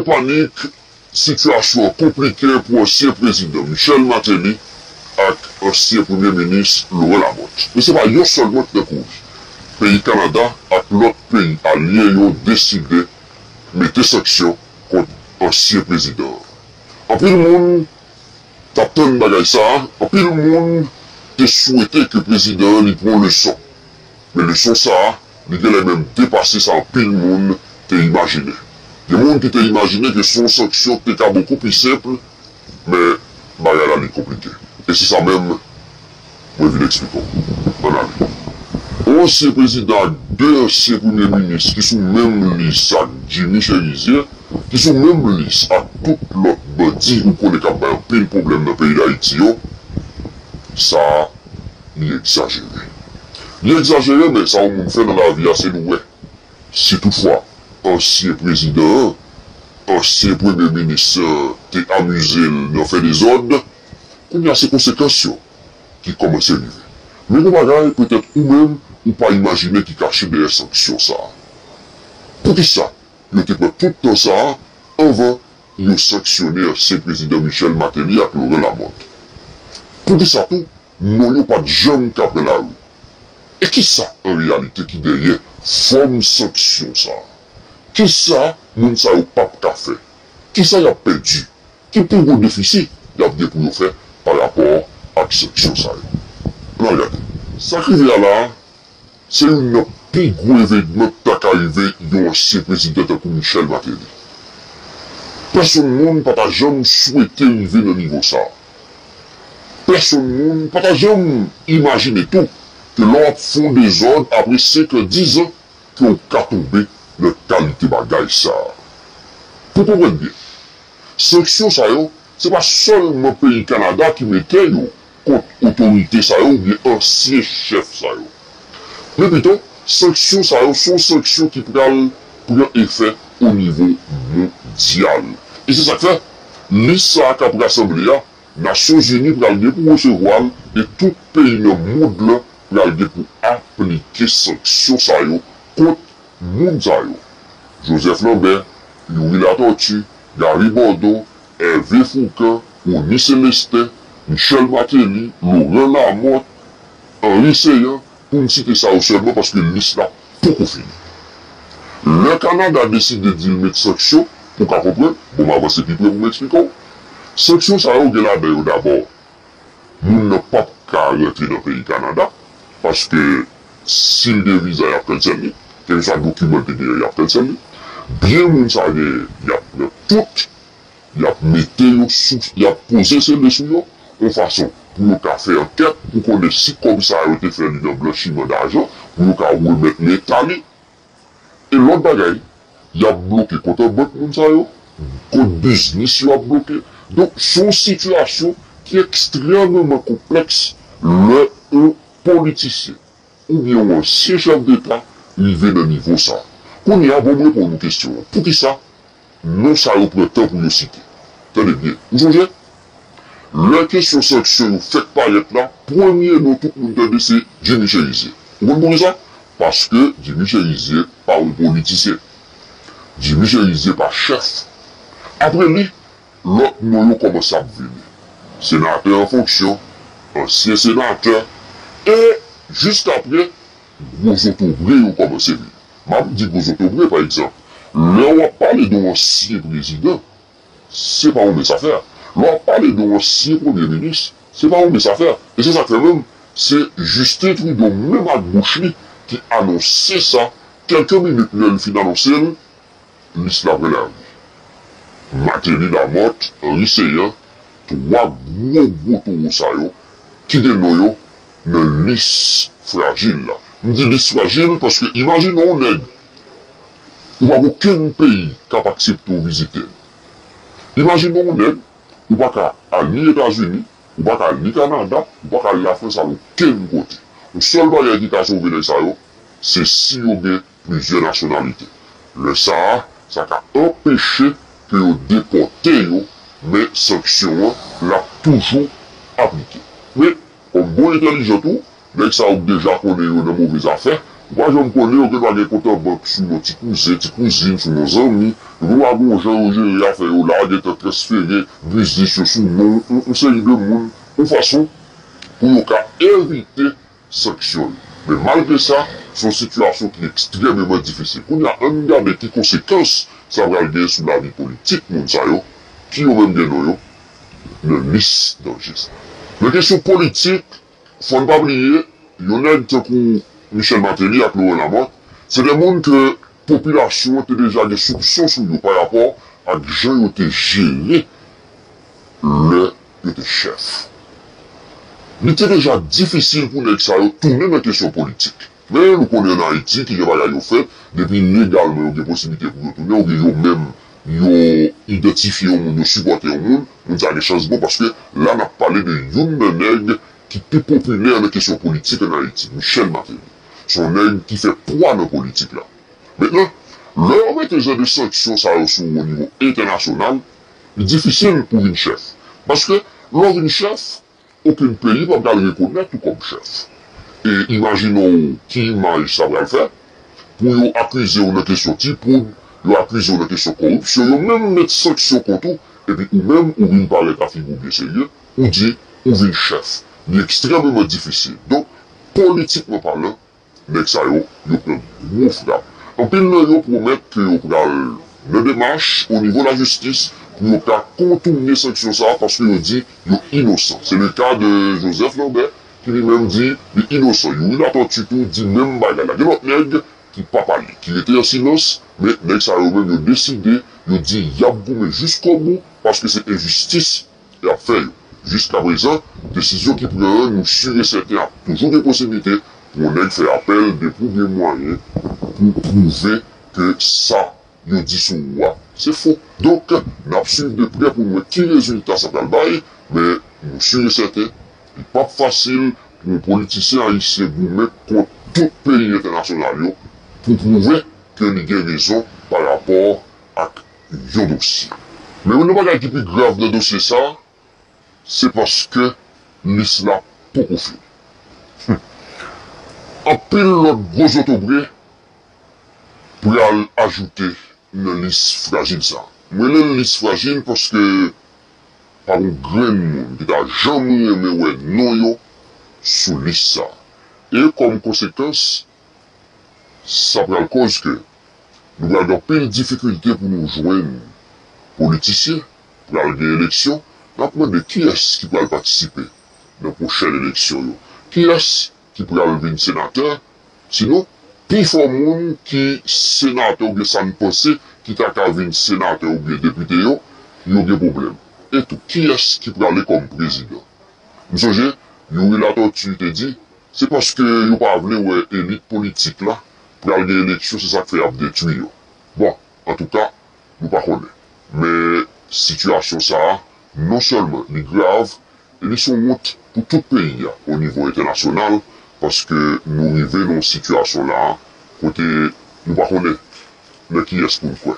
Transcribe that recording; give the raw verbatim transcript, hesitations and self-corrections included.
Panik, sitiyasyon an konplike pou ansyen prezidan Michel Martelly ak ansyen premye minis Laurent Lamothe. Men se pa yo sèlman ki nan kouri. Peyi Kanada ak lòt peyi alye yo deside mete sanksyon kont ansyen prezidan an. Anpil moun t ap tann bagay sa a, anpil moun te swete ke prezidan an li pran leson. Men leson sa a, li genlè menm depase sa anpil moun te imajine. Gen moun ki te imajine ke se yon sanksyon ki te ka bokou pi senp, men bagay la li konplike. E se sa menm, mwen vin eksplike w. Ann ale. Yon ansyen prezidan ak de ansyen premye minis ki sou menm lis ak Jimmy Chérizier, ki sou menm lis ak tout lòt bandi ou konnen k ap bay anpil pwoblèm nan peyi Dayiti yo, sa a, li egzajere. Li egzajere, men sa yon moun fè nan lavi a, se nou wè. Si toutfwa, ansyen prezidan an, ansyen premye minis an te amize l nan fè dezòd, kounye a se konsekans yo ki kòmanse rive. Men gon bagay, petèt ou menm, ou pa imajine ki kache dèyè sanksyon sa a. Poukisa yo te pran tout tan sa a anvan yo sanksyone ansyen prezidan Michel Martelly ak Laurent Lamothe? Poukisa tou non yo pa t janm ka pran lari? E kisa, an reyalite, ki dèyè fòm sanksyon sa a? Kisa moun sa yo p ap ka fè? Kisa y ap pèdi? Ki pi gwo defisi y ap gen pou yo fè pa rapò ak sanksyon sa yo? Ann al gade. Sa k rive a la a, se youn nan pi gwo evènman k ta ka rive yon ansyen prezidan tankou Michel Martelly. Pèsonn moun pa ta janm swete rive nan nivo sa a. Pèsonn moun pa ta janm imajine tou ke lè w ap fè yon dezòd apre senk an, diz an, ke w ka tonbe nan kalite bagay sa a. Pou konprann byen, sanksyon sa yo, se pa sèlman peyi Kanada ki mete yo kont otorite sa yo oubyen ansyen chèf sa yo. Men pito, sanksyon sa yo se yon sanksyon ki pral pran efè o nivo mondyal. E se sa k fè, lis sa a k ap rasanble a, Nasyonzini pral gen pou resevwa l e tout peyi nan mond lan pral gen pou aplike sanksyon sa yo kont moun sa yo: Joseph Lambert, Youri Latortue, Gary Bodeau, Hervé Fourcand, Rony Célestin, Michel Martelly, Laurent Lamothe, Henri Céant, pou m site sa yo sèlman paske lis la poko fini. Lè Kanada deside di l met sanksyon, pou w ka konprann, bon, m avanse pi pre pou m eksplike w. Sanksyon sa yo gen ladan yo dabò moun nan p ap ka rantre nan peyi Kanada, paske si l gen viza, y ap cancel li, kèlkeswa dokiman l te genyen, y ap cancel li. Byen moun sa genyen, y ap pran tout, y ap mete yo sou, y ap poze sele sou yo, yon fason pou yo ka fè ankèt, pou konnen si kòb sa yo te fè li nan blanchiman dajan, pou yo ka remèt Leta li. E lòt bagay, y ap bloke kont an bank moun sa yo, kont biznis yo ap bloke. Donk, se yon sitiyasyon ki ekstrèmeman konplèks lè yon politisyen oubyen yon ansyen chèf deta rive nan nivo sa a. Kounye a, bon, m reponn ou kesyon an. Poukisa non sa yo pran tan pou yo site? Tande byen. Ou sonje? Lè kesyon sanksyon yo fèk parèt la, premye non tout moun tande se Jimmy Chérizier. Ou konn poukisa? Paske Jimmy Chérizier pa yon politisyen. Jimmy Chérizier pa chèf. Apre li, lòt non yo kòmanse ap vini. Senatè an fonksyon, ansyen senatè, e jiskapre, gwo zotobre yo kòmanse vini. M ap di gwo zotobre, pa egzanp, lè w ap pale de yon ansyen prezidan, se pa yon mens afè. Lè w ap pale de yon ansyen premye minis, se pa yon mens afè. E se sa k fè menm, se Justin Trudeau, menm ak bouch li, ki anonse sa, kèlke minit lè l fin anonse l, lis la pran lari. Martelly, Lamothe, Henri Céant, twa gwo gwo towo sa yo, ki gen non yo nan lis frajil la. M di lis frajil paske imajine yon nèg, ou pa gen okenn peyi k ap aksepte w vizite l. Imajine yon nèg, ou pa ka al ni Etazini, ou pa ka al ni Kanada, ou pa ka al Lafrans, al okenn kote. Yon sèl bagay ki ka sove nèg sa yo, se si yo gen plizyè nasyonalite. Lè sa a, sa ka anpeche ke yo depòte yo, men sanksyon an, l ap toujou aplike. Men, kòm bon entèlijan tou, nèg sa yo k deja konnen yo nan move zafè, Ou pa janm konnen, yo genlwa gen kont an bank sou non ti kouzen, ti kouzin, sou non zanmi. Yo genlwa gen yon jan yo jere afè yo la, gentan transfere biznis yo sou non yon, yon seri de moun, yon fason pou yo ka evite sanksyon. Men malgre sa, se yon sitiyasyon ki ekstrèmeman difisil. Kounye a, ann gade ki konsekans sa pral gen sou lavi politik moun sa yo, ki yo menm gen non yo nan lis danje sa. Nan kesyon politik, fò n pa bliye, yon nèg tankou Michel Martelly ak Laurent Lamothe, se de moun ke popilasyon an te deja gen soupson sou yo pa rapò ak jan yo te jere lè yo te chèf. Li te deja difisil pou nèg sa yo tounen nan kesyon politik. Men nou konnen ann Ayiti kijan bagay yo fèt, depi legalman yo gen posiblite pou yo tounen, oubyen yo menm yo idantifye yon moun, yo sipòte yon moun, moun sa gen chans bon, paske la n ap pale de youn nan nèg ki pi popilè nan kesyon politik ann Ayiti, Michel Martelly. Se yon nèg ki fè pwa nan politik la. Mentnan, lè yo mete jan de sanksyon sa yo sou ou o nivo entènasyonal, li difisil pou w vin chèf. Paske, lè w vin chèf, okenn peyi pa pral rekonèt ou kòm chèf. E imajine w ki imaj sa pral fè pou yo akize w nan kesyon ti poud, yo akize w nan kesyon kòripsyon, yo menm met sanksyon kont ou, epi ou menm ou vin parèt a figi w byen serye, ou di ou vin chèf. Li ekstrèmeman difisil. Donk, politikman palan, nèg sa yo, yo pran gwo frap. Anpil nan yo pwomèt ke yo pral nan demach o nivo lajistis pou yo ka kontoune sanksyon sa a paske yo di yo inosan. Se le ka de Joseph Lambert ki li menm di li inosan. Youri Latortue tou di menm bagay la. Gen lòt nèg ki pa pale, ki rete an silans, men nèg sa yo menm yo deside, yo di y ap goumen jiskobou paske se enjistis y ap fè yo. Jiskaprezan, desizyon ki pran an, nou si e sèten ap toujou gen posiblite pou yon nèg fè apèl depi w gen mwayen pou pwouve ke sa yo di sou ou a, se fo. Donk, n ap swiv de prè pou n wè ki rezilta sa pral bay, men nou si e sèten, li p ap fasil pou yon politisyen ayisyen goumen kont tout peyi entènasyonal yo pou pwouve ke li gen rezon pa rapò ak yon dosye. Men youn nan bagay ki pi grav nan dosye sa a, se paske lis la poko fini. Anpil lòt gwo zotobre pral ajoute nan lis frajil sa a. Mwen rele l lis frajil paske pa gen yon grenn moun ki ta janm renmen wè non yo sou lis sa a. E kòm konsekans, sa pral kòz ke nou pral gen anpil difikilte pou nou jwenn politisyen, pral gen eleksyon, n ap mande kiyès ki pral patisipe nan pwochèn eleksyon yo. Kiyès ki pral vin senatè, sinon, pifò moun ki senatè oubyen sa n panse ki ta ka vin senatè oubyen depite yo, yo gen pwoblèm. E tou, kiyès ki prale kòm prezidan? M sonje, Youri Latortue te di, se paske yo pa vle wè elit politik la pral gen eleksyon, se sa k fè y ap detwi yo. Bon, antouka, nou pa konnen. Men sitiyasyon sa a, non sèlman li grav, e li se yon wont pou tout peyi a o nivo entènasyonal, paske nou rive nan yon sitiyasyon la a kote nou pa konnen nan kiyès pou n kwè.